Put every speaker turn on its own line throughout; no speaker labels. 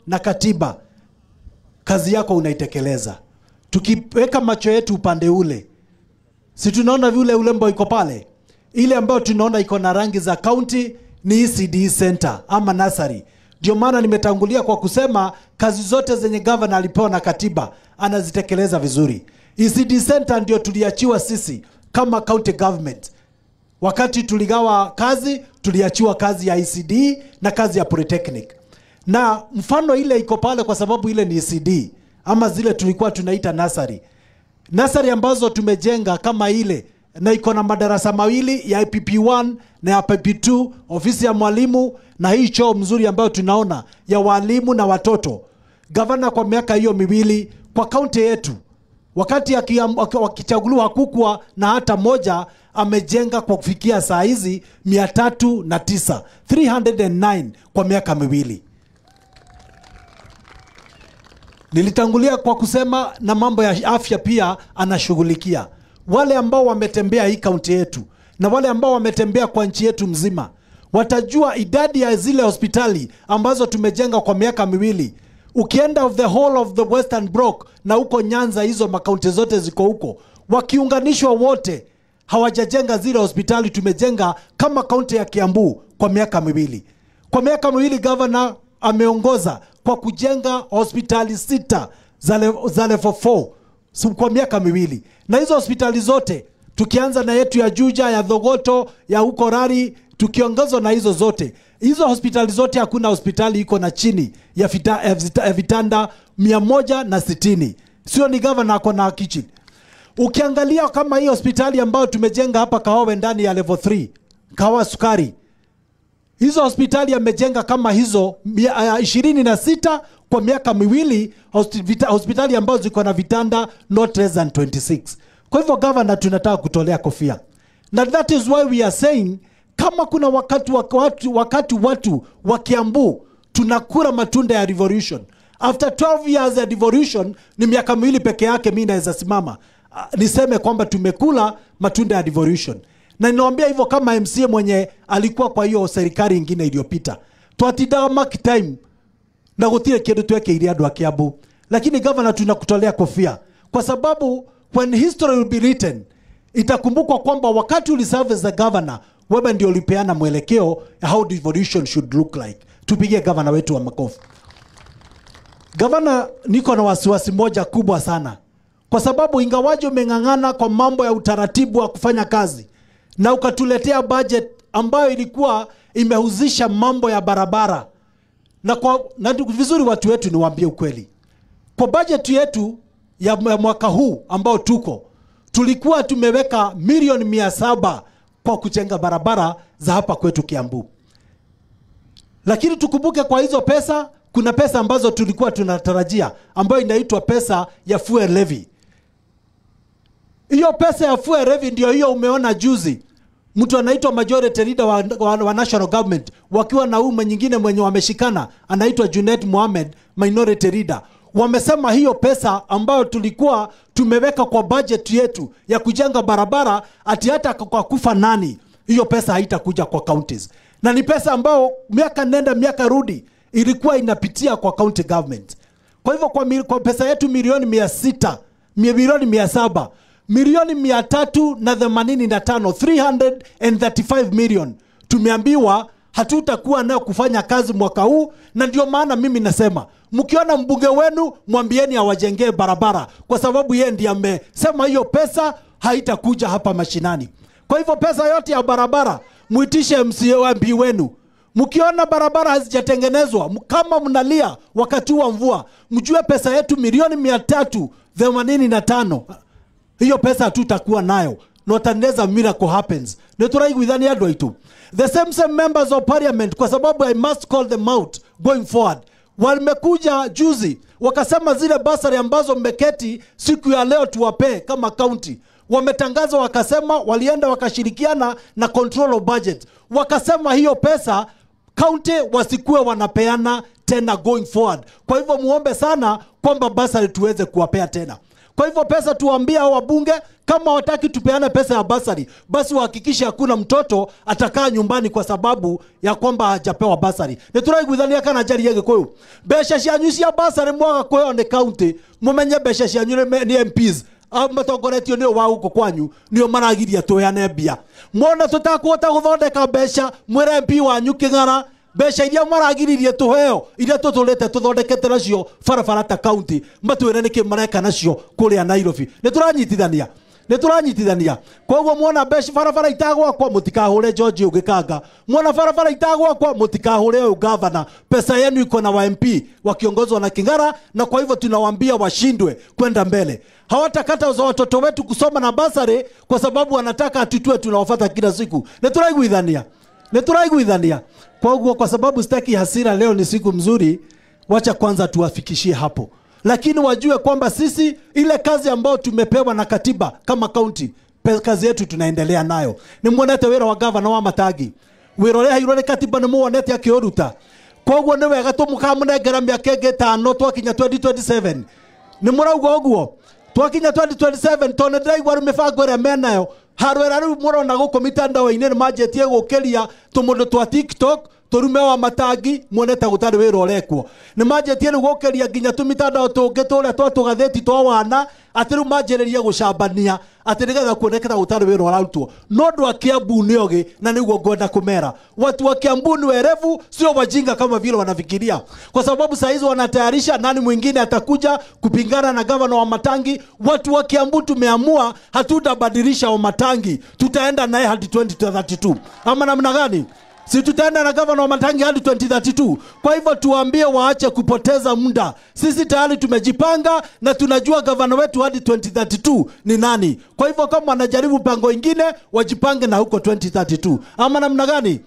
na katiba, kazi yako unaitekeleza. Tukiweka macho yetu upande ule, si tunaona vile ulembo iko pale, ile ambayo tunaona iko na rangi za county ni ECD center ama nursery. Ndio maana nimetangulia kwa kusema kazi zote zenye governor alipewa na katiba anazitekeleza vizuri. ECD center ndio tuliachiwa sisi kama county government. Wakati tuligawa kazi, tuliachiwa kazi ya ECD na kazi ya Polytechnic. Na mfano ile iko pale kwa sababu ile ni ECD ama zile tulikuwa tunaita nursery. Nursery ambazo tumejenga kama ile na iko na madarasa mawili ya IPP1 na ya IPP2, ofisi ya mwalimu na hii choo mzuri ambayo tunaona ya walimu na watoto. Gavana kwa miaka hiyo miwili kwa kaunti yetu, wakati wakichaguliwa hakukuwa na hata moja, amejenga kwa kufikia saa hizi 309, 309 kwa miaka miwili. Nilitangulia kwa kusema na mambo ya afya pia anashughulikia. Wale ambao wametembea hii kaunti yetu na wale ambao wametembea kwa nchi yetu mzima watajua idadi ya zile hospitali ambazo tumejenga kwa miaka miwili. Ukienda of the whole of the Western Block na huko Nyanza, hizo makaunti zote ziko huko, wakiunganishwa wote hawajajenga zile hospitali tumejenga kama kaunti ya Kiambu kwa miaka miwili. Kwa miaka miwili governor ameongoza kwa kujenga hospitali 6 za level 4 kwa miaka miwili. Na hizo hospitali zote tukianza na yetu ya Juja, ya Thogoto, ya huko Rari, tukiongezwa na hizo zote, hizo hospitali zote hakuna hospitali iko na chini ya vitanda 160. Sio ni governor ako na kitchen. Ukiangalia kama hii hospitali ambayo tumejenga hapa Kahawa ndani ya level 3, Kahawa Sukari, hizo hospitali amejenga kama hizo 26 kwa miaka miwili, hospitali ambazo ziko na vitanda not less than 26. Kwa hivyo governor tunataka kutolea kofia. Na that is why we are saying kama kuna wakati watu wa Kiambu tunakula matunda ya revolution. After 12 years ya devolution, ni miaka miwili peke yake mimi naweza simama niseme kwamba tumekula matunda ya devolution. Na ninawaambia hivyo kama MCA mwenye alikuwa kwa hiyo serikali nyingine iliyopita. Twatidaga mark time na gutire kindu twekeire andu a Kiambu. Lakini governor tunakutolea kofia kwa sababu when history will be written itakumbukwa kwamba wakati uliserve as a governor wewe ndio ulipeana mwelekeo how devolution should look like. Tupigie governor wetu wa makofi. Governor, niko na wasiwasi moja kubwa sana. Kwa sababu ingawaje umeng'ang'ana kwa mambo ya utaratibu wa kufanya kazi na ukatuletea budget ambayo ilikuwa imehusisha mambo ya barabara. Na vizuri watu wetu niwaambie ukweli. Kwa budget yetu ya mwaka huu ambao tuko, tulikuwa tumeweka milioni 700 kwa kujenga barabara za hapa kwetu Kiambu. Lakini tukumbuke kwa hizo pesa kuna pesa ambazo tulikuwa tunatarajia ambayo inaitwa pesa ya fuel levy. Hiyo pesa ya fuel levy ndio hiyo umeona juzi mtu anaitwa majority leader wa national government wakiwa na ume nyingine mwenye wameshikana anaitwa Junet Mohamed, minority leader. Wamesema hiyo pesa ambayo tulikuwa tumeweka kwa budget yetu ya kujenga barabara ati hata kwa kufa nani hiyo pesa haitakuja kwa counties. Na ni pesa ambayo miaka nenda miaka rudi ilikuwa inapitia kwa county government. Kwa hivyo kwa pesa yetu milioni 600, milioni 700, milioni 385, 335 million tumeambiwa hatutakuwa nayo kufanya kazi mwaka huu. Na ndio maana mimi nasema mkiona mbunge wenu mwambieni awajengee barabara, kwa sababu yeye ndiye amesema hiyo pesa haitakuja hapa mashinani. Kwa hivyo pesa yote ya barabara muitishe MCA MP wenu. Mkiona barabara hazijatengenezwa, kama mnalia wakati wa mvua, mjue pesa yetu milioni 385 hiyo pesa hatutakuwa nayo. Not unless a miracle happens. Nituraiguithania andu aitu. The same members of parliament, kwa sababu I must call them out going forward, wamekuja juzi wakasema zile basari ambazo mmeketi siku ya leo tuwape kama county. Wametangaza wakasema, walienda wakashirikiana na control of budget, wakasema hiyo pesa county wasikuwe wanapeana tena going forward. Kwa hivyo muombe sana kwamba basari tuweze kuwapea tena. Kwa hivyo pesa, tuambie hao wabunge kama wataki tupeane pesa ya basari, basi wahakikishe hakuna mtoto atakaa nyumbani kwa sababu ya kwamba hajapewa basari. Nĩ tũraiguithania kana njarie Gĩkũyũ? Mbeca cianyu cia basari mwaga kũheo nĩ county, mũmenye mbeca cianyu nĩ MPs matongoretio nĩ wa gũkũ kwanyu nĩo maragiria tũheane mbia. Mwona tũtakũhota gũthondeka mbeca, mwĩre MP wanyu Kĩng'ara mbeca iria maragiririe tuheo iria tutulite tuthondekete nacio barabara ta county, matwire niki mareka nacio kuria Nairobi. Ni turanyitithania, ni turanyitithania. Koguo mwona mbeca barabara itagwakwa mutikahure George Gikanga, mwona barabara itagwakwa mutikahure uyu governor. Pesa yenu iko na wa MP wakiongozwa na King'ara, na kwa hivyo tunawaambia washindwe kwenda mbele. Hawatakata za watoto wetu kusoma na basari kwa sababu wanataka atutue tunawafuata kila siku. Ni turaiguithania, ni turaiguithania. Kwa kwa sababu sitaki hasira, leo ni siku mzuri, wacha kwanza tuwafikishie hapo. Lakini wajue kwamba sisi ile kazi ambayo tumepewa na katiba kama county, kazi yetu tunaendelea nayo. Ni muonete wira wa governor wa Matangi, wira uria hairwo ni katiba ni muonete akiuruta. Koguo ni wega tumukamunengera miaka ĩngĩ ĩtano twakinya 2027. Ni murauga uguo twakinya 2027 tondu ndiraigua mibango ĩrĩa menayo harwera riu murona guku mitandao-inĩ nĩ manjĩtie gũkĩria tũmũndũ twa TikTok turume wa Matangi muonete gutari wira urekwo. Ni manjĩtie riu gũkĩria nginya tũmitandao tũngĩ tũrĩa twa tũgathĩti twa wana atĩ riu manjĩrĩrie gũcambania atĩ nĩgetha kuoneke ta gũtarĩ wĩra ũrarutwo. No andũ a Kiambu nĩ ogĩ, na nĩguo ngwenda kũmera watu wa Kiambu ni werevu, sio wajinga kama vile wanafikiria, kwa sababu saa hizo wanatayarisha nani mwingine atakuja kupingana na gavana wa Matangi. Watu wa Kiambu tumeamua hatutabadilisha wa Matangi, tutaenda naye hadi 2032 ama namna gani? Si tutaenda na gavana wa Matangi hadi 2032. Kwa hivyo tuambie waache kupoteza muda. Sisi tayari tumejipanga na tunajua gavana wetu hadi 2032 ni nani. Kwa hivyo kama wanajaribu mpango ingine wajipange na huko 2032. Ama namna gani?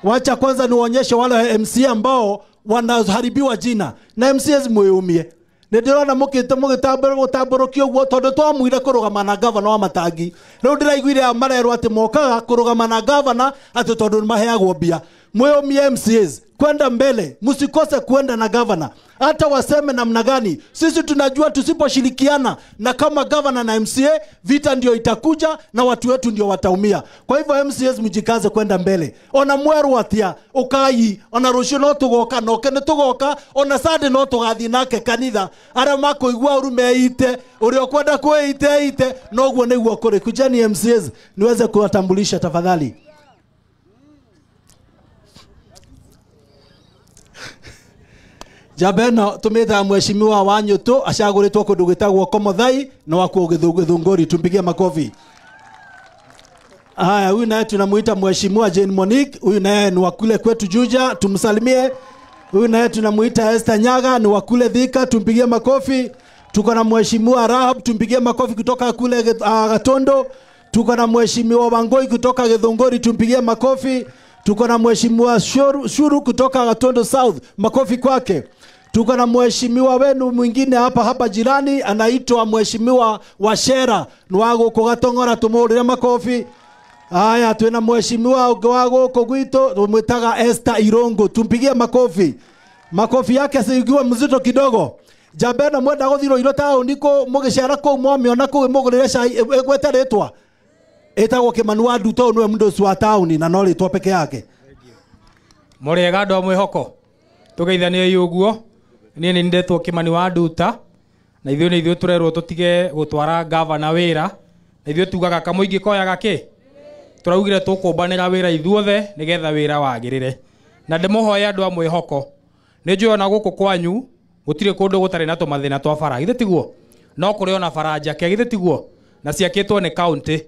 Wacha kwanza niwaonyeshe wale MC ambao wanaharibiwa jina. Na MCs mwiumie. Ndirona mukite mugitambũrũkio ũguo tondũ twamwire kũrũgama na gavana wa Matangi. Rĩu ndĩraiguire aya marerwo atĩ mokaga kũrũgama na gavana atĩ tondũ nĩmaheagwo mbia. Mwĩũmie MCAs kwenda mbele, msikose kwenda na gavana. Hata waseme namna gani, sisi tunajua tusiposhirikiana na kama gavana na MCA, vita ndio itakuja na watu wetu ndio wataumia. Kwa hivyo MCAs mjikaze kwenda mbele. Ona mweru atia ukai, ona rucio no tugoka, no kene tugoka, ona sade no tugathi nake kanitha. Ara makuigua urume ite, uria ukwenda kuite ite, noguo niguo kuri. Kujeni MCAs niweze kuwatambulisha tafadhali. Jabeno tumeta mheshimiwa Wanyutu acaguritwo kundu gwitagwo Komothai na wakuo Githunguri, tumpigie makofi. Haya, huyu naye tunamuita mheshimiwa Jane Monique, huyu naye ni wakule kwetu Juja, tumsalimie. Huyu naye tunamuita Esther Nyaga, ni wakule Thika, tumpigie makofi. Tuko na mheshimiwa Rahab, tumpigie makofi kutoka kule Gatondo. Tuko na mheshimiwa Wangoi kutoka Githunguri, tumpigie makofi. Tuko na mheshimiwa Shuru kutoka Gatondo South, makofi kwake. Tuko na mheshimiwa wenu mwingine hapa hapa jirani anaitwa mheshimiwa Washera nwago kugatongora, tumurire makofi. Haya, tuna mheshimiwa wago kugwito tumwitaga Esther Irongo, tumpigie makofi. Makofi yake sigiwa mzito kidogo. Jabena mwenda guthiro iro tauni ko mugicera ko mwamiona ko mugurire cai egwete ritwa etagwo Kimani wa Nduto, niwe mundu ucio wa tauni na no ritwa peke yake.
Muriega andu a mwihoko, tugeithanie uguo. Niĩ nĩ ndetwo Kimani wa Nduta, na ithuĩ nĩ ithuĩ tũrerwo tũtige gũtwara gavana wĩra, na ithuĩ tugaga kamũingĩ koyaga kĩ, tũraugire tũkũmbanĩra wĩra ithuothe nĩgetha wĩra wagĩrĩre. Na ndĩmũhoe andũ a mwĩhoko, nĩ njũĩ ona gũkũ kwanyu gũtirĩ kũndũ gũtarĩ na tũmathĩna twa bara, githĩ tiguo? No kũrĩ ona bara njake, githĩ tiguo? Na ciakĩtwo nĩ county.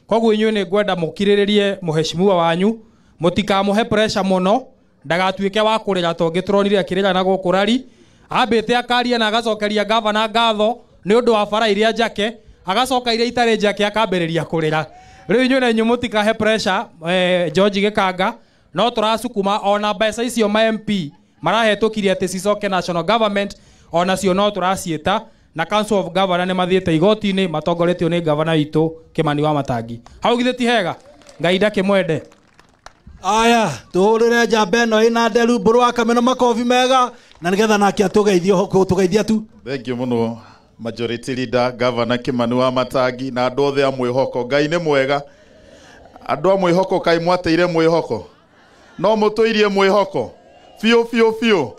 Koguo inyuĩ nĩ ngwenda mũkirĩrĩrie mũheshimiwa wanyu, mũtikamũhe pressure mũno, ndagatuĩke wa kũrĩra tongĩ tũronire akĩrĩra na gũkũ rari. Ambĩte akaria na agacokeria gavana ngatho nĩ ũndũ wa bara iria njake, agacoka iria itarĩ njake akambĩrĩria kũrĩra. Rĩu inyuĩ na inyuĩ mũtikahe pressure George Gikanga, no tũracukuma ona mbeca icio ma MP marahetũkirie atĩ cicoke national government, ona cio no tũraciĩta, na Council of Governor nĩ mathiĩte igoti-inĩ matongoretio nĩ gavana witũ Kimani wa Matangi. Hau githĩ ti hega? Ngai ndakĩmwende.
Aya, tuhurire njamba ĩno ĩna nderu mbũrũ wa Kameno makobi mega, na nigetha nake atũgeithie tũgeithia tu.
Thank you mũno Majority Leader Governor Kimani wa Matangi na andũ othe a mwĩhoko. Ngai nĩ mwega. Andũ a mwĩhoko kaĩ mwateire mwĩhoko? No mũtũirie mwĩhoko biũ biũ biũ.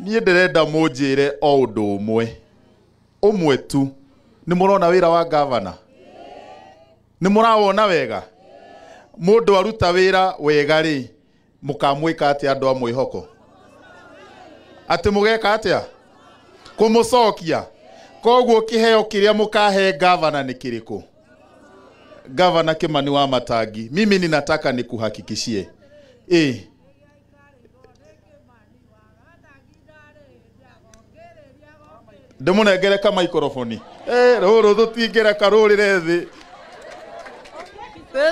Niĩ ndĩrenda mũnjĩre o ũndũ ũmwe, ũmwe tu. Nĩ mũrona wĩra wa gavana? Nĩ mũrawona wega? Mũndũ aruta wĩra wega rĩ, mũkamwĩka atĩa andũ a mwĩhoko? Atĩ mũgeka atĩa? Kũmũcokia. Koguo kĩheo kĩrĩa mũkahe gavana nĩ kĩrĩkũ? Gavana Kimani wa Matangi, mimi ninataka nikuhakikishie ndĩmũnengere ka microphone. Rũrũ tũtingĩreka rũrĩre thĩ.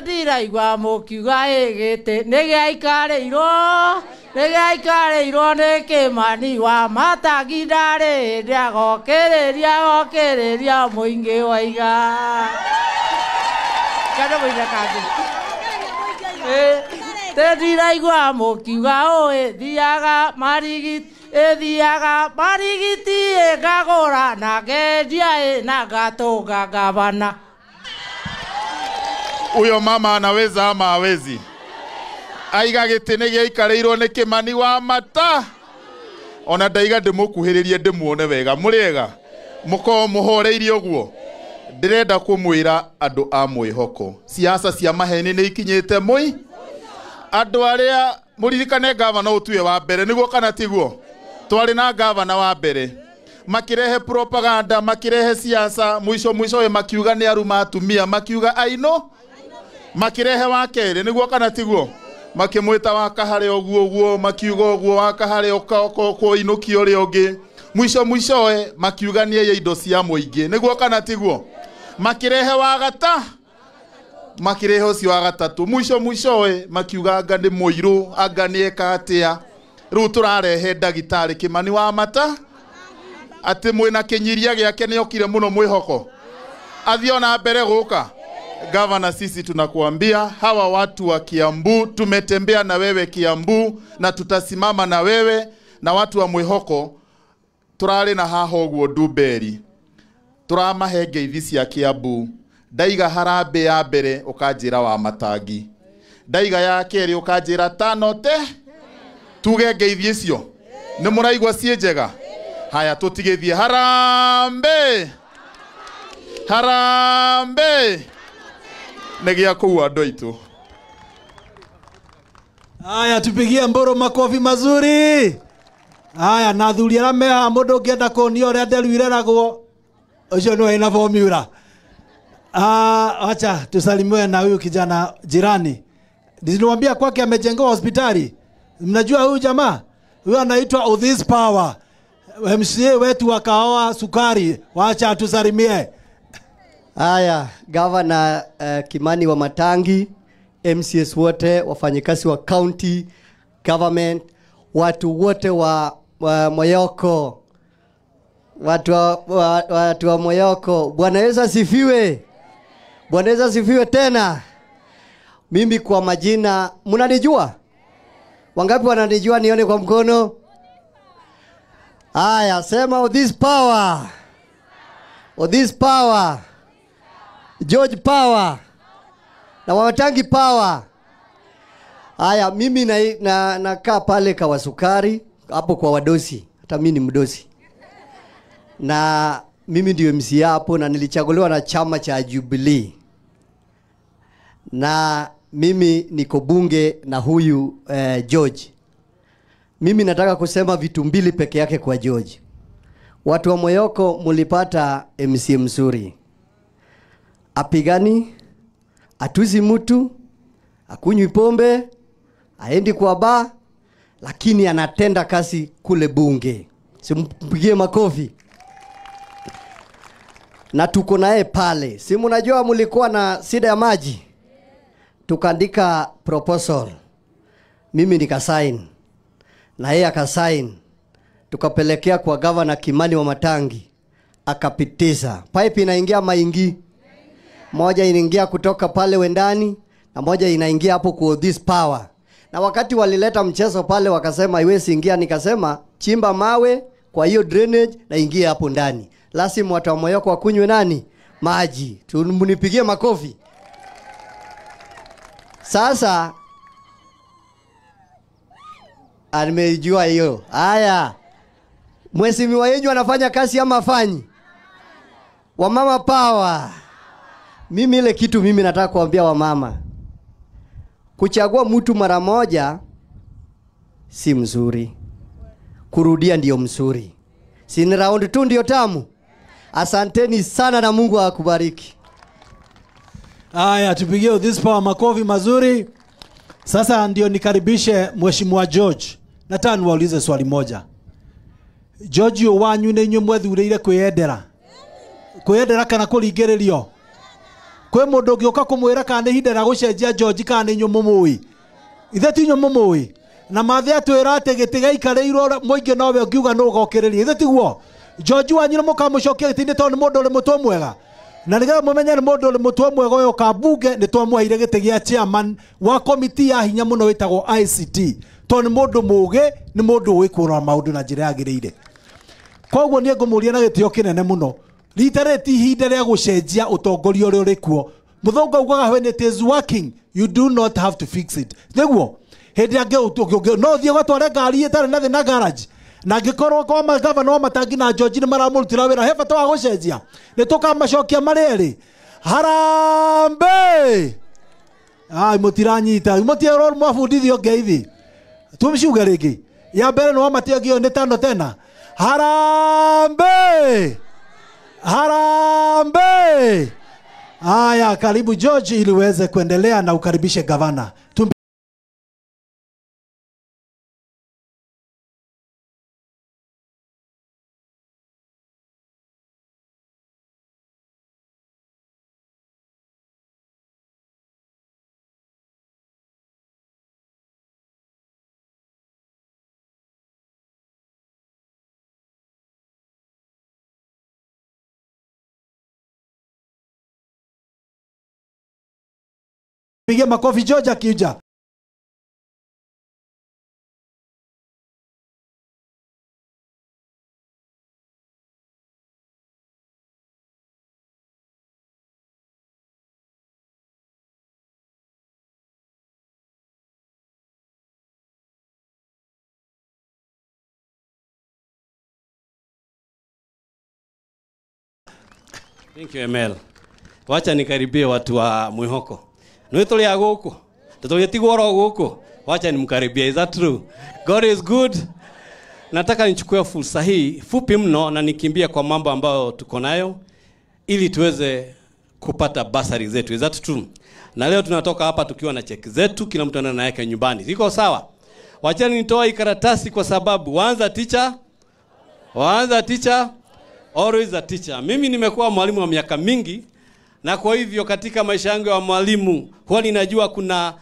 Ndĩraigua mũkiuga ĩgĩtĩ nĩ gĩaikarĩirwo, nĩ gĩaikarĩirwo nĩ Kimani wa Matangi ndarĩ hĩndĩ agokĩrĩria, agokĩrĩria mũingĩ waiga. Kana mũina kangĩ. Ndĩraigua mũkiuga ũũ ĩthiaga marigiti, ĩthiaga marigiti ĩkagũra na ngendia ĩ na ngatũnga gavana.
Huyo mama anaweza ama hawezi? Aiga gĩtĩ nĩ gĩaikarĩirwo nĩ Kimani wa Mata. Ona ndaiga ndĩmũkuhĩrĩrie ndĩmuone wega. Mũrĩega? Mũkorwo mũhoreirie ũguo. Ndĩrenda kũmwĩra andũ a mwĩhoko, siasa cia maheni nĩ ikinyĩte mũi. Andũ arĩa mũririkane gavana ũtue wa mbere, nĩguo kana tiguo? Twarĩ na gavana wa mbere, makirehe propaganda, makirehe siasa, mwisho mwisho makiuga nĩ aruma atumia, makiuga aino, makirehe wa kerĩ, nĩguo kana tiguo? Makĩmwĩta wa kahare ũguo ũguo, makiuga ũguo wa kahare ũka kũinũkia ũrĩa ũngĩ. Mwisho mwishowe makiuga nĩ eye indo cia mũingĩ, nĩguo kana tiguo? Makirehe wa gata, makirehe ũcio wa gatatũ. Mwisho mwishowe makiuga anga nĩ mũirũ, anga nĩ eka atĩa. Rĩu tũrarehe ndagĩtarĩ Kimani wa Mata, atĩ mwĩna kĩnyiria gĩake nĩ okire mũno mwĩhoko, athiĩ ona mbere gũka. Gavana, sisi tunakuambia hawa watu wa Kiambu, tumetembea na wewe Kiambu na tutasimama na wewe na watu wa mwĩhoko. Turarĩ na haha ũguo Ndumberi, turamahe ngeithi cia Kiambu. Ndaiga harambĩ ya mbere ũkanjĩra wa Matangi, ndaiga ya kerĩ ũkanjĩra tano te. Tuge ngeithi icio nĩ mũraigua ciĩ njega? Haya, tũtigĩthiĩ. Harambĩ, harambĩ nĩ gĩa kũu andũ aitũ.
Haya, tupigie Mburu makofi mazuri. Haya, na athuri arĩa me haha, mũndũ ũngĩenda kuonio ũrĩa nderu ireragwo, ũcio nĩwe wĩna formula. Acha tusalimiwe na huyu kijana jirani. Niliwaambia kwake amejengewa hospitali. Mnajua huyu jamaa? Huyu anaitwa Odhis Power. MCA wetu wa Kahawa Sukari. Wacha tusalimie.
Haya, Governor Kimani wa Matangi, MCS wote, wafanyikazi wa county government, watu wote wa Moyoko, watu wa Moyoko, Bwana Yesu asifiwe. Bwana Yesu asifiwe tena. Mimi kwa majina, mnanijua? Wangapi wananijua nione kwa mkono? Haya, sema oh, this power. Oh, this power. George power. Na Wamatangi power. Haya, mimi nakaa pale kwa Sukari, hapo kwa wadosi. Hata mimi ni mdosi. Na mimi ndio MC hapo na nilichaguliwa na chama cha Jubilee. Na mimi niko bunge na huyu George. Mimi nataka kusema vitu mbili peke yake kwa George. Watu wa Moyoko mulipata MC mzuri. Apigani, atuzi mtu, akunywi pombe, aendi kwa bar, lakini anatenda kazi kule bunge. Simpigie makofi. Na tuko naye pale. Si mnajua mlikuwa na shida ya maji? Tukaandika proposal. Mimi nikasign. Na yeye akasign. Tukapelekea kwa Governor Kimani wa Matangi. Akapitisha. Pipe inaingia maingi. Moja inaingia kutoka pale Wendani na moja inaingia hapo kwa this power. Na wakati walileta mchezo pale wakasema iwezi ingia, nikasema chimba mawe kwa hiyo drainage na ingia hapo ndani. Lazima watu wa Mwihoko wakunywe nani? Maji. Munipigie makofi. Sasa nimejua hiyo. Haya. Mheshimiwa yenu anafanya kazi ama afanyi? Wamama power. Mimi ile kitu mimi nataka kuambia wamama, kuchagua mtu mara moja si mzuri. Kurudia ndio mzuri. Si ni round 2 ndio tamu. Asanteni sana na Mungu akubariki.
Haya, tupigie this power makofi mazuri. Sasa ndio nikaribishe Mheshimiwa George. Nataka niwaulize swali moja. George wanyu nĩ inyuĩ mwethurĩire kwĩyendera. Kwĩyendera kana kũringĩrĩrio? Kwĩ mũndũ ũngĩũka kũmwĩra kana nĩ ihinda rĩa gũcenjia George kana nĩ inyuĩ mũmũĩ? Ithe ti inyuĩ mũmũĩ? Na mathĩ atwĩra atĩ gĩtĩ gĩaikarĩirwo mũingĩ nowe ũngiuga nũ ũgokĩrĩria. Ithe tiguo? George wanyu nĩ mũkamũcokia gĩtĩ-inĩ tondũ nĩ mũndũ ũrĩ mũtwe mwega. Na nĩgetha mũmenye nĩ mũndũ ũrĩ mũtwe mwega ũyũ kabunge nĩ twamũheire gĩtĩ gĩa chairman wa komiti ya hinya mũno wĩtagwo ICT. Tondũ nĩ mũndũ mũũgĩ, nĩ mũndũ ũĩ kũrora maũndũ na njĩra yagĩrĩire. Koguo niĩ ngũmũria na gĩtĩo kĩnene mũno, rita rĩrĩ ti ihinda rĩa gũcenjia ũtongoria ũrĩa ũrĩ kuo. Mũthũngũ augaga when it is working you do not have to fix it. Nĩguo hĩndĩ ĩrĩa no ũthiĩ ũgatware ngari ĩtarĩ na thĩna garage, na angĩkorwo kwa magavana wa Matangi na George nĩ maramũrutĩra wĩra, he bata wa gũcenjia? Nĩ tũkamacokia marĩ erĩ. Harambee! Ai, mũtiranyita, mũtierwo mwabundithio ngeithi. Tũmĩciuge rĩngĩ. Ya mbere nĩ wamatiagio nĩ tano tena. Harambee! Harambee! Haya, karibu George ili uweze kuendelea na ukaribishe gavana. Piga makofi George akija.
Thank you, ML. Wacha nikaribie watu wa Mwihoko. Nĩ tũrĩ a gũkũ, tũtũgĩtigwo oro gũkũ. Wacha nimkaribie. Is that true? God is good. Nataka nichukue fursa hii fupi mno na nikimbia kwa mambo ambayo tuko nayo ili tuweze kupata basari zetu. Is that true? Na leo tunatoka hapa tukiwa na cheki zetu, kila mtu anaenda yake nyumbani. Iko sawa? Wacha nitoe karatasi kwa sababu waanza teacher, always a teacher. Mimi nimekuwa mwalimu wa miaka mingi. Na kwa hivyo katika maisha yangu ya mwalimu huwa ninajua kuna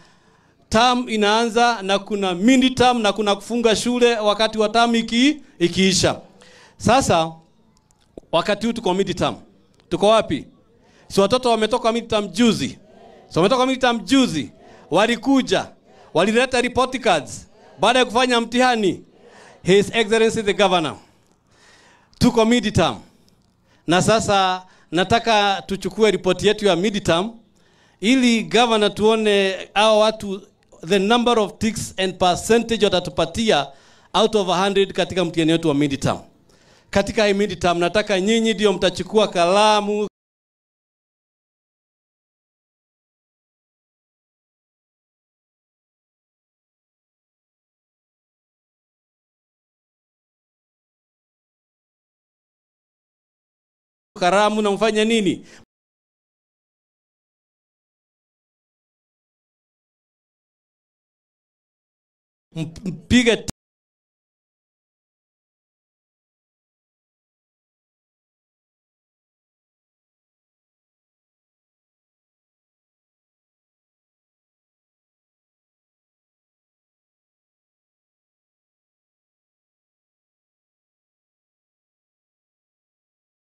term inaanza na kuna mid term na kuna kufunga shule wakati wa term ikiisha. Sasa wakati huu tuko mid term. Tuko wapi? Si watoto wametoka mid term juzi. So wametoka mid term juzi. Walikuja, walileta report cards baada ya kufanya mtihani. His Excellency the Governor. Tuko mid term. Na sasa nataka tuchukue ripoti yetu ya midterm ili governor tuone hao watu the number of ticks and percentage watatupatia out of 100 katika mtihani wetu wa midterm. Katika hii midterm nataka nyinyi ndio mtachukua kalamu, karamu na mfanye nini? Mpige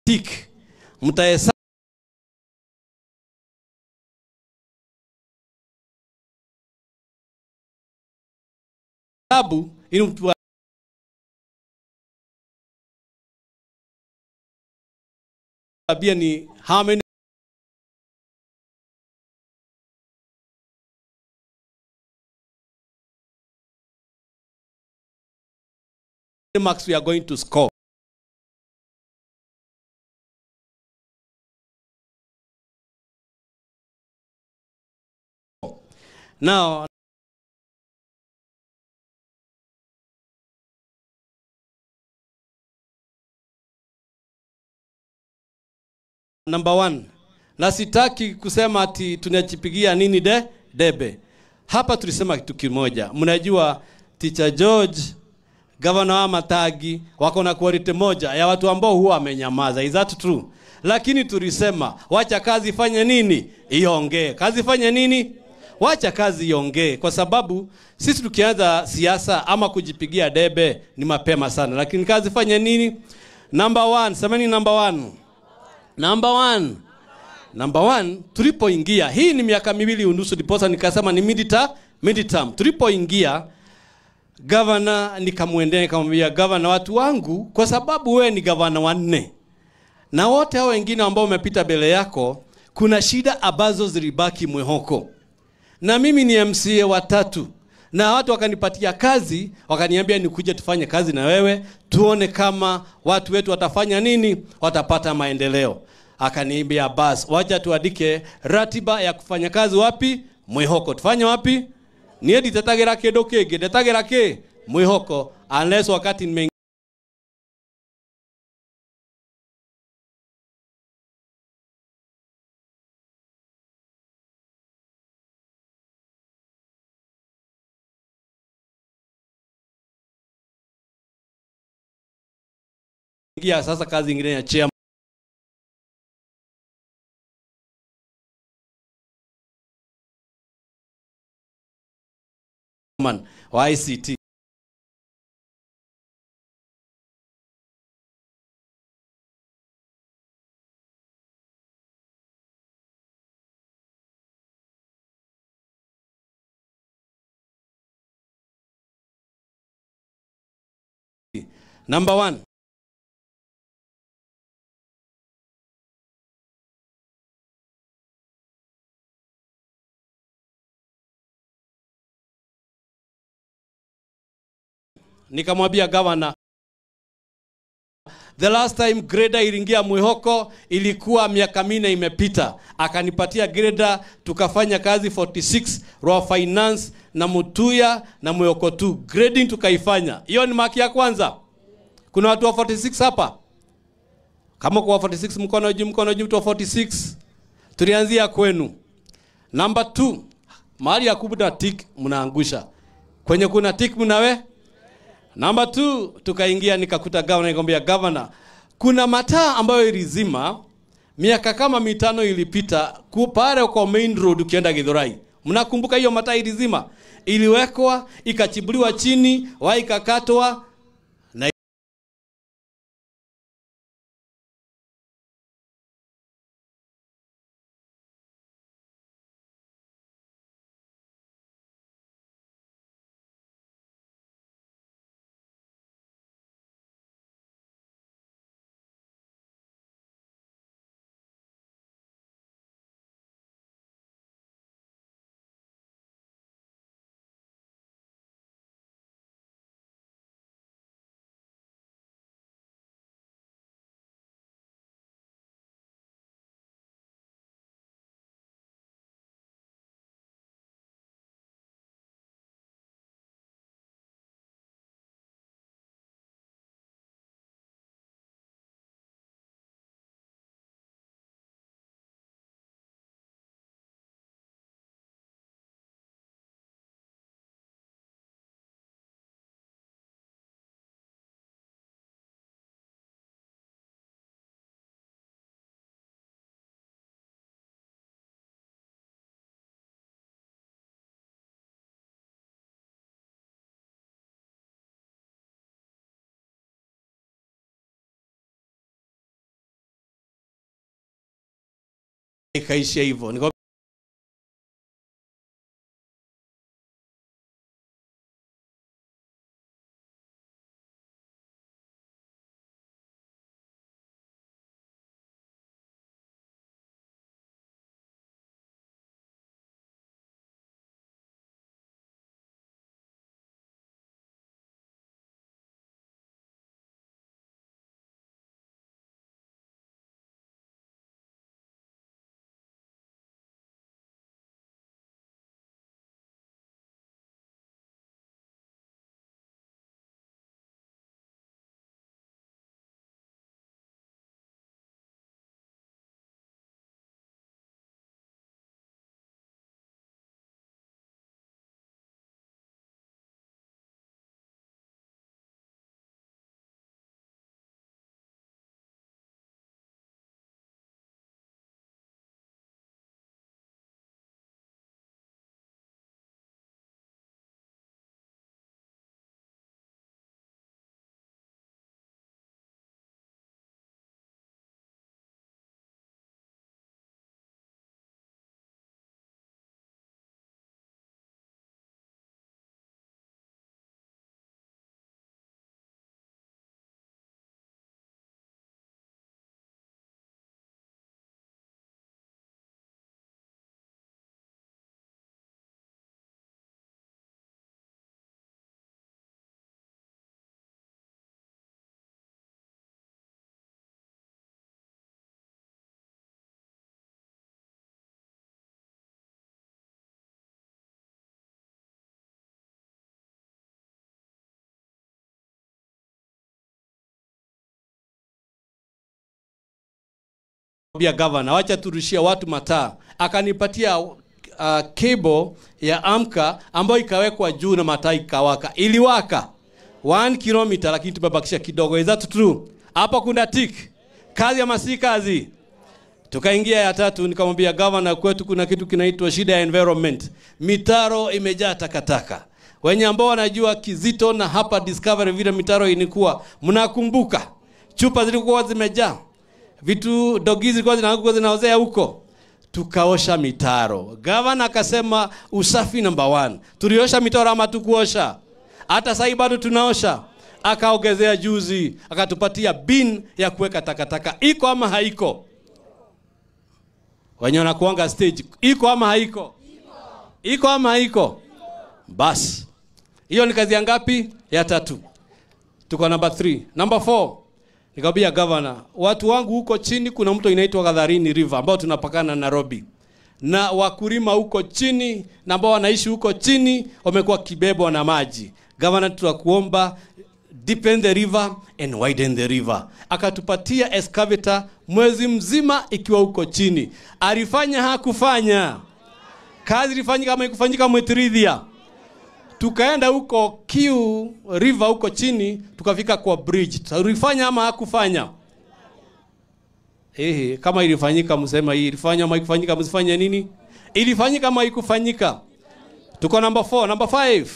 tik, mtahesabu ili mtu Niwaambie ni how many marks we are going to score. Now, number one, na sitaki kusema ati tunajipigia nini debe. Hapa tulisema kitu kimoja. Mnajua Teacher George, Governor wa Matagi wako na quality moja ya watu ambao huwa wamenyamaza. Is that true? Lakini tulisema wacha kazi ifanye nini? Iongee. Kazi ifanye nini? Wacha kazi iongee, kwa sababu sisi tukianza siasa ama kujipigia debe ni mapema sana. Lakini kazi ifanye nini? Number one, semeni number one. Number one. Number one, tulipoingia, hii ni miaka 2.5 ndiposa nikasema ni mid-term. Tulipoingia, governor nikamwendea nikamwambia, governor, watu wangu, kwa sababu wewe ni governor wa 4 na wote hao wengine ambao wamepita mbele yako, kuna shida ambazo zilibaki Mwihoko. Na mimi ni MCA wa 3. Na watu wakanipatia kazi, wakaniambia nikuje tufanye kazi na wewe, tuone kama watu wetu watafanya nini, watapata maendeleo. Akaniambia bas, wacha tuandike ratiba ya kufanya kazi wapi? Mwihoko. Tufanye wapi? Niye nditetagira kindu kingi, ndetagira ki? Mwihoko, unless wakati nimeingia sasa kazi ingine ya chairman wa ICT. Number one, nikamwambia governor, the last time grader iliingia Mwihoko ilikuwa miaka 4 imepita. Akanipatia grader, tukafanya kazi 46 Raw Finance na Mutuya na Mwihoko 2. Grading tukaifanya. Hiyo ni maki ya kwanza. Kuna watu wa 46 hapa? Kama kwa 46 mkono juu, mkono juu, mtu wa 46. Tulianzia kwenu. Number 2, mahali ya kubwa tick mnaangusha. Kwenye kuna tick mnawe? Number 2, tukaingia nikakuta governor, nikamwambia governor, kuna mataa ambayo ilizima miaka kama 5 ilipita pale kwa main road ukienda Githurai. Mnakumbuka hiyo mataa ilizima? Iliwekwa, ikachibuliwa chini, ikakatwa na ikaishia hivyo. Nikamwambia governor, wacha turushia watu mataa. Akanipatia cable ya Amka ambayo ikawekwa juu na mataa ikawaka. Iliwaka 1 kilometer, lakini tumebakisha kidogo. Is that true? Hapo kuna tick. Kazi ama si kazi? Tukaingia ya tatu, nikamwambia governor, kwetu kuna kitu kinaitwa shida ya environment. Mitaro imejaa takataka. Wenye ambao wanajua Kizito na hapa Discovery vile mitaro ilikuwa, mnakumbuka chupa zilikuwa zimejaa, vitu dogi zilikuwa zinaanguka zinaozea huko. Tukaosha mitaro. Governor akasema usafi number 1. Tuliosha mitaro ama tukuosha? Hata sasa bado tunaosha. Akaongezea juzi, akatupatia bin ya kuweka takataka. Iko ama haiko? Wenye wanakuanga stage, iko ama haiko? Iko ama haiko? Bas. Hiyo ni kazi ya ngapi? Ya tatu. Tuko number 3. Number 4. Nikamwambia governor, watu wangu huko chini kuna mto inaitwa Gadharini River ambao tunapakana na Nairobi. Na wakulima huko chini na ambao wanaishi huko chini wamekuwa kibebwa na maji. Governor, tutakuomba deepen the river and widen the river. Akatupatia excavator mwezi mzima ikiwa huko chini. Alifanya hakufanya? Kazi ilifanyika kama ikufanyika Mwitirithia. Tukaenda huko Kiu River huko chini, tukafika kwa bridge. Tulifanya ama hakufanya? Kama ilifanyika msema hii ilifanya ama ikufanyika msifanye nini? Ilifanyika ama ikufanyika? Tuko number 4, number 5.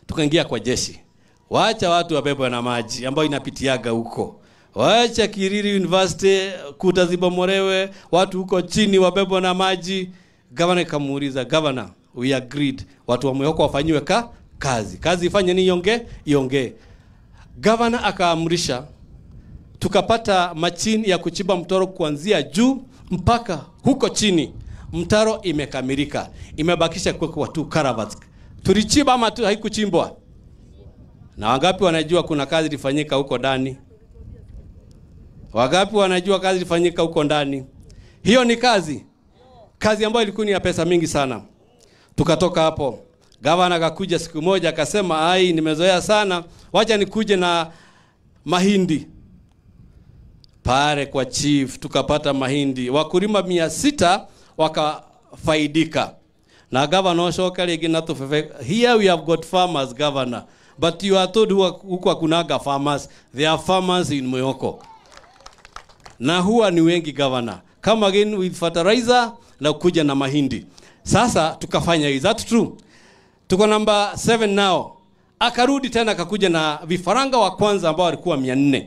Tukaingia kwa jeshi. Waacha watu wabebwe na maji ambayo inapitiaga huko. Waacha Kiriri University kuta zibomolewe, watu huko chini wabebwe na maji. Governor kamuuliza, governor, we agreed watu wa Mwihoko wafanyiwe kazi. Kazi ifanye ni iongee. Governor akaamrisha tukapata machini ya kuchimba mtaro kuanzia juu mpaka huko chini. Mtaro imekamilika. Imebakisha kuwekwa tu caravans. Tulichimba ama haikuchimbwa? Na wangapi wanajua kuna kazi ilifanyika huko ndani? Wangapi wanajua kazi ilifanyika huko ndani? Hiyo ni kazi. Kazi ambayo ilikuwa ni ya pesa mingi sana. Tukatoka hapo. Gavana akakuja siku moja akasema, ai, nimezoea sana, wacha nikuje na mahindi. Pale kwa chief tukapata mahindi. Wakulima 600 wakafaidika. Na governor oshoka rĩngĩ na tũbebe. Here we have got farmers, governor. But you are told huko hakunaga farmers. There are farmers in Mwihoko. Na huwa ni wengi, governor. Come again with fertilizer na kuja na mahindi. Sasa tukafanya, is that true? Tuko number 7 now. Akarudi tena akakuja na vifaranga wa kwanza ambao walikuwa 400.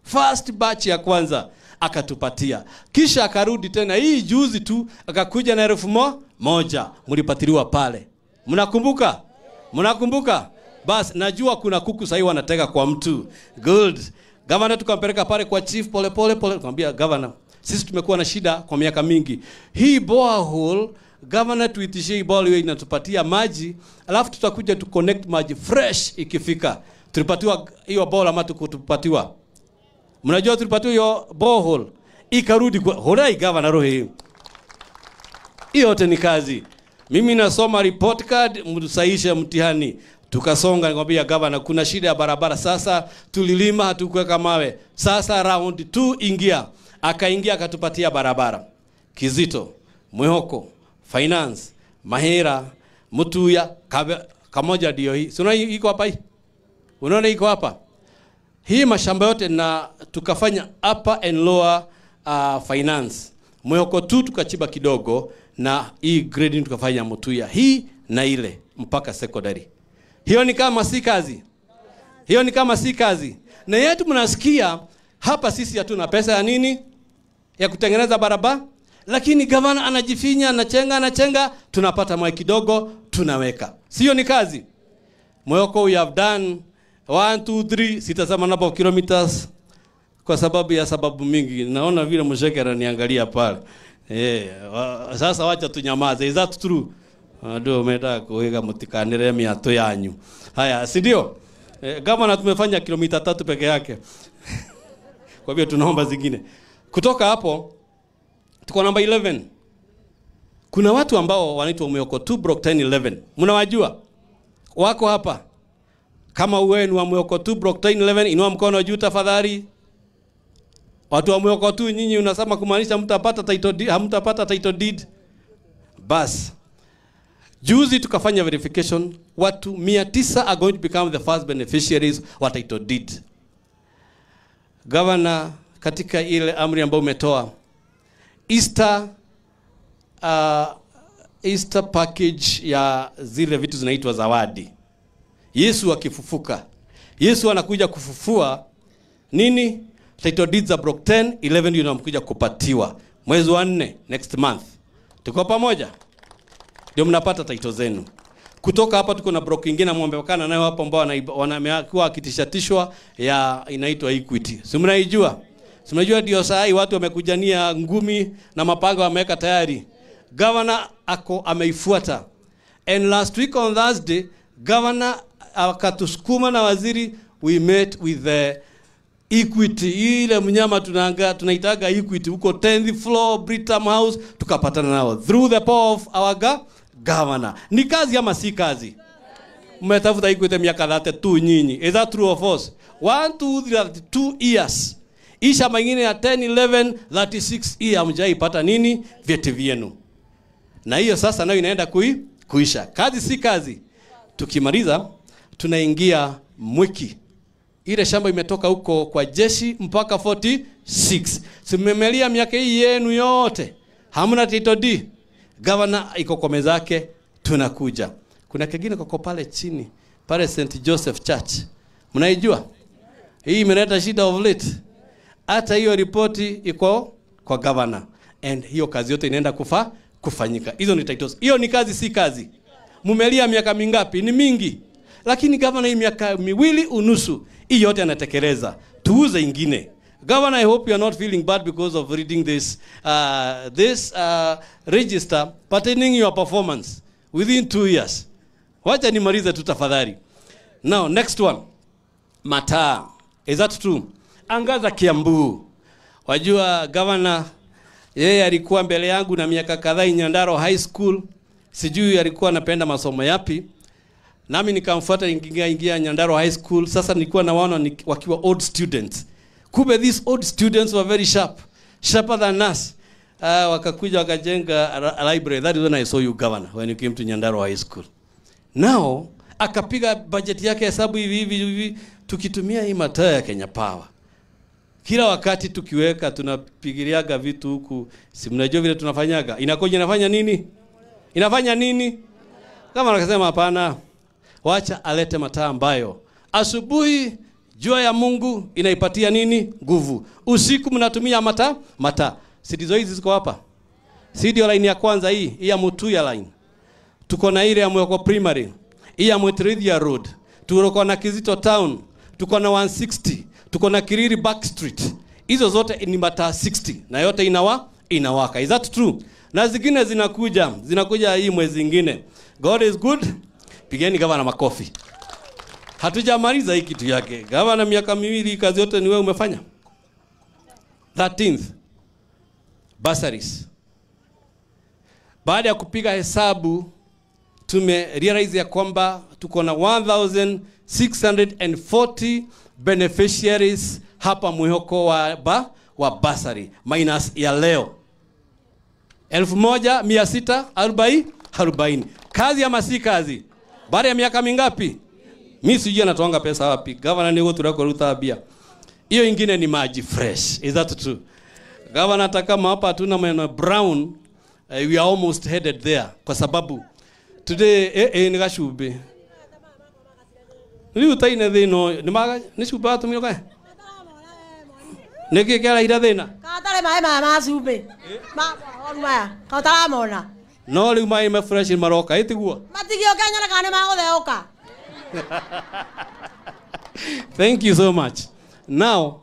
First batch ya kwanza akatupatia. Kisha akarudi tena hii juzi tu akakuja na 1000. Mlipatiliwa pale. Mnakumbuka? Mnakumbuka? Bas, najua kuna kuku sasa wanatega kwa mtu. Good. Governor tukampeleka pale kwa chief pole pole pole. Tukamwambia governor, sisi tumekuwa na shida kwa miaka mingi. Hii borehole, governor, tuitishie hii borehole inatupatia maji, alafu tutakuja tu connect maji fresh ikifika. Tulipatiwa hiyo borehole ama tukutupatiwa? Mnajua tulipatiwa hiyo borehole. Ikarudi kwa horai governor roho hii. Hiyo yote ni kazi. Mimi nasoma report card, mtusaishe mtihani. Tukasonga, nikamwambia governor, kuna shida ya barabara sasa, tulilima hatukuweka mawe. Sasa round 2 ingia. Akaingia akatupatia barabara. Kizito, Mwihoko, Finance, Mahera, Mutuya, Kamoja ndio hii. Si unaona iko hapa hii? Unaona iko hapa? Hii mashamba yote na tukafanya upper and lower finance. Mwihoko tu tukachimba kidogo na hii grading tukafanya Mutuya hii na ile mpaka secondary. Hiyo ni kama si kazi. Hiyo ni kama si kazi. Na yetu mnasikia hapa sisi hatuna pesa ya nini? Ya kutengeneza barabara. Lakini governor anajifinya, anachenga, anachenga, tunapata mawe kidogo, tunaweka. Sio ni kazi. Mwihoko we have done 1 2 3, sitasema number of kilometers kwa sababu ya sababu mingi. Naona vile msheke ananiangalia pale. Sasa wacha tunyamaze. Is that true? Ndio umeenda kuweka mtikanire miato yanyu. Haya, si ndio? Governor tumefanya kilomita 3 peke yake. Kwa hivyo tunaomba zingine. Kutoka hapo tuko namba 11. Kuna watu ambao wanaitwa Mwihoko 2 block 10 11. Mnawajua? Wako hapa. Kama wewe ni wa Mwihoko 2 block 10 11, inua mkono juu tafadhali. Watu wa Mwihoko tu nyinyi unasema kumaanisha mtapata title deed, hamtapata title deed. Bas. Juzi tukafanya verification, watu 900 are going to become the first beneficiaries wa title deed. Governor, katika ile amri ambayo umetoa, Easter package ya zile vitu zinaitwa zawadi. Yesu akifufuka, Yesu anakuja kufufua nini? Title deeds za block 10, 11 ndio mnakuja kupatiwa mwezi wa 4 next month. Tuko pamoja? Ndio mnapata title zenu. Kutoka hapa tuko na block nyingine mwambekana nayo hapo ambao wanakuwa akitishatishwa ya inaitwa Equity. Si mnaijua? Si mnajua ndio saa hii watu wamekujania ngumi na mapanga wameweka tayari. Governor ako ameifuata. And last week on Thursday, governor akatusukuma na waziri, we met with the Equity, ile mnyama tunaitaga Equity huko 10th floor Britam House, tukapatana nao through the power of our governor. Ni kazi ama si kazi? Mmetafuta Equity miaka 32 nyinyi. Is that true of us? 1 2 3 2 years. Isha mengine ya 10 11 36 years hamjaipata nini? Vyeti vyenu. Na hiyo sasa nayo inaenda kuisha. Kazi si kazi. Tukimaliza tunaingia Mwiki. Ile shamba imetoka huko kwa jeshi mpaka 46. Simemelia miaka hii yenu yote. Hamna title deed. Governor iko kwa meza yake, tunakuja. Kuna kingine koko pale chini, pale St Joseph Church. Mnaijua? Hii imeleta shida of late. Hata hiyo ripoti iko kwa governor. And hiyo kazi yote inaenda kufanyika. Hizo ni titles. Hiyo ni kazi si kazi. Mumelia miaka mingapi? Ni mingi. Lakini governor hii miaka 2.5 hii yote anatekeleza. Tuuze ingine. Governor, I hope you are not feeling bad because of reading this register pertaining your performance within 2 years. Wacha nimalize tu tafadhali. Now next one. Mataa. Is that true? Angaza Kiambu. Wajua governor yeye alikuwa mbele yangu na miaka kadhaa Nyandarua High School. Sijui alikuwa anapenda masomo yapi. Nami nikamfuata ingia Nyandarua High School. Sasa nilikuwa nawaona wakiwa old students. Kumbe these old students were very sharp. Sharper than us. Wakakuja wakajenga library. That is when I saw you, governor, when you came to Nyandarua High School. Now, akapiga budget yake hesabu hivi hivi hivi, tukitumia hii mataa ya Kenya Power. Kila wakati tukiweka tunapigiliaga vitu huku, si mnajua vile tunafanyaga. Inakoje inafanya nini? Inafanya nini? Kama akasema hapana, wacha alete mataa ambayo asubuhi jua ya Mungu inaipatia nini? Nguvu. Usiku mnatumia mataa. Si ndizo hizi ziko hapa? Si ndio line ya kwanza hii, hii ya Mutuya line. Tuko na ile ya Mweko Primary, hii ya Mwitrithia Road. Tuko na Kizito Town, tuko na 160, tuko na Kiriri Back Street. Hizo zote ni mataa 60 na yote inawaka. Is that true? Na zingine zinakuja hii mwezi mwingine. God is good. Pigeni gavana makofi. Hatujamaliza hii kitu yake. Gavana miaka 2 kazi yote ni wewe umefanya. 13th bursaries. Baada ya kupiga hesabu tume realize ya kwamba tuko na 1640 beneficiaries hapa Mwihoko wa bursary minus ya leo 1640. Kazi ama si kazi? Baada ya miaka mingapi? Mimi sijui anatoanga pesa wapi. Governor ni wote tunakoruta bia. Hiyo ingine ni maji fresh. Is that true? Governor, hata kama hapa hatuna maneno brown, we are almost headed there kwa sababu today ni gashube. Ni utaine thino ni maga ni cumba atumiro kae. Niki kera ira thina.
Katare mae ma cumbi. Ma oru maya. Kataramona.
No riu mai me fresh maroka itiguo.
Matigioka nyona kana magutheoka.
Thank you so much. Now,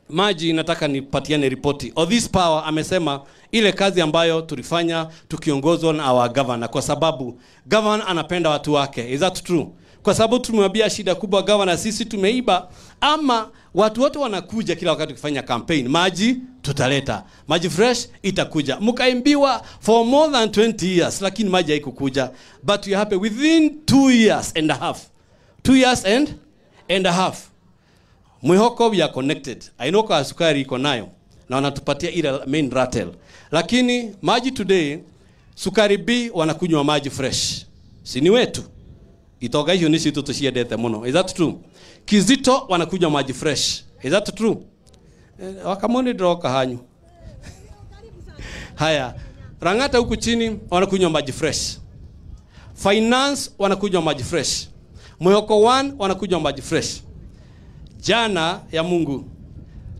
maji nataka nipatiane ripoti. Of this power amesema ile kazi ambayo tulifanya tukiongozwa na our governor, kwa sababu governor anapenda watu wake. Is that true? Kwa sababu tumemwambia shida kubwa governor, sisi tumeiba ama watu wote wanakuja kila wakati kufanya campaign. Maji tutaleta. Maji fresh itakuja. Mkaimbiwa for more than 20 years lakini maji haikukuja. But we are happy within 2 years and a half. 2 years and a half. Mwihoko we are connected. I know kwa sukari iko nayo na wanatupatia ile main ratel. Lakini maji today Sukari B wanakunywa maji fresh. Si ni wetu. Itoga hiyo ni situ tuciendete muno. Is that true? Kizito wanakunywa maji fresh. Is that true? Wakamoni droka hanyu. Haya, Rangata huku chini wanakunywa maji fresh. Finance wanakunywa maji fresh. Mwihoko 1 wanakunywa maji fresh. Jana ya Mungu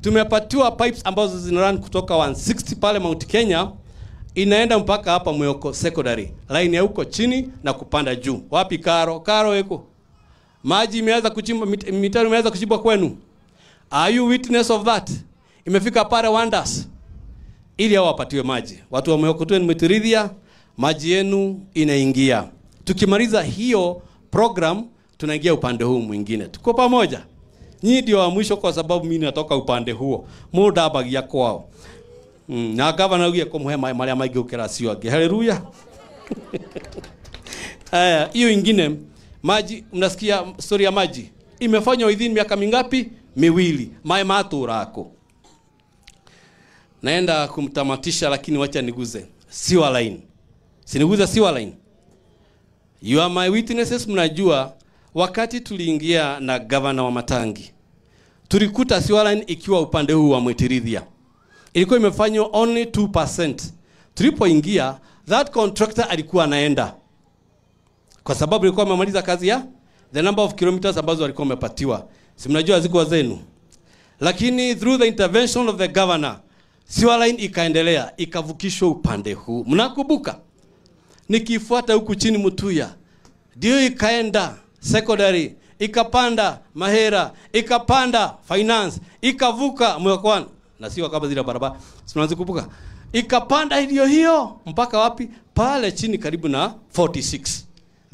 tumepatiwa pipes ambazo zina run kutoka 160 pale Mount Kenya inaenda mpaka hapa Mwihoko Secondary. Line ya huko chini na kupanda juu. Wapi Karo? Karo eko. Maji imeanza kuchimba, mitaro imeanza kuchimbwa kwenu. Are you witness of that? Imefika pale Wonders. Ili hao wapatiwe maji. Watu wa Mwihoko tu nimetiridhia, maji yenu inaingia. Tukimaliza hiyo program tunaingia upande huu mwingine. Tuko pamoja. Nyinyi ndio wa mwisho kwa sababu mimi natoka upande huo. Muda abagia kwao. Na gavana ugie kumuhe maria maingi gukira acio angi. Haleluya. Haya, hiyo ingine maji, mnasikia story ya maji. Imefanywa within miaka mingapi? Miwili. Mae maturako. Naenda kumtamatisha lakini wacha niguze sewer line. Siniguze sewer line. You are my witnesses, mnajua wakati tuliingia na gavana wa Matangi tulikuta sewer line ikiwa upande huu wa Mwetiridhia. Ilikuwa imefanywa only 2%. Tulipoingia that contractor alikuwa anaenda. Kwa sababu alikuwa amemaliza kazi ya the number of kilometers ambazo alikuwa amepatiwa. Si mnajua zikuwa zenu. Lakini through the intervention of the governor, sewer line ikaendelea, ikavukishwa upande huu. Mnakumbuka? Nikifuata huku chini Mutuya, ndio ikaenda secondary, ikapanda Mahera, ikapanda finance, ikavuka Mwihoko, na sio kama zile barabara. Si mnazikumbuka? Ikapanda hiyo hiyo mpaka wapi? Pale chini karibu na 46.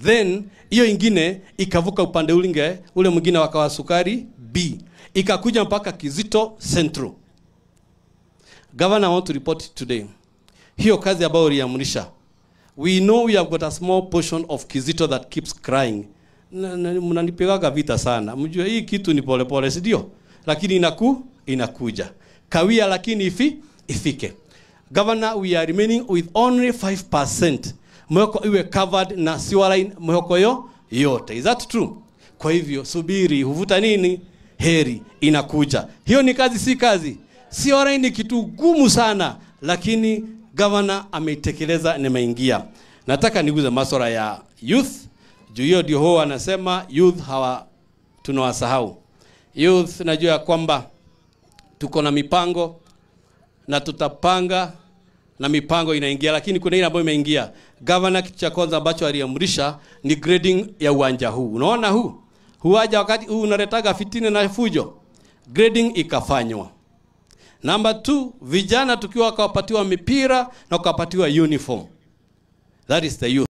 Then hiyo ingine ikavuka upande ulinge, ule mwingine wakawa Sukari B. Ikakuja mpaka Kizito Central. Governor, I want to report today. Hiyo kazi ambayo uliamrisha. We know we have got a small portion of Kizito that keeps crying. Mnanipigaga vita sana. Mjue hii kitu ni pole pole, si ndio? Lakini inakuja. Kawia lakini ifike. Governor, we are remaining with only 5%. Mwihoko iwe covered na sewer line Mwihoko yote. Is that true? Kwa hivyo subiri, huvuta nini? Heri inakuja. Hiyo ni kazi, si kazi. Sewer line ni kitu gumu sana, lakini governor ameitekeleza, nimeingia. Nataka niguze masuala ya youth. Juu hiyo ndio huwa anasema youth hawa tunawasahau. Youth, najua kwamba tuko na mipango na tutapanga na mipango inaingia, lakini kuna ile ambayo imeingia. Governor, kitu cha kwanza ambacho aliamrisha ni grading ya uwanja huu. Unaona huu? Huaja wakati huu unaletaga fitina na fujo. Grading ikafanywa. Number 2, vijana tukiwa wakapatiwa mipira na wakapatiwa uniform. That is the youth.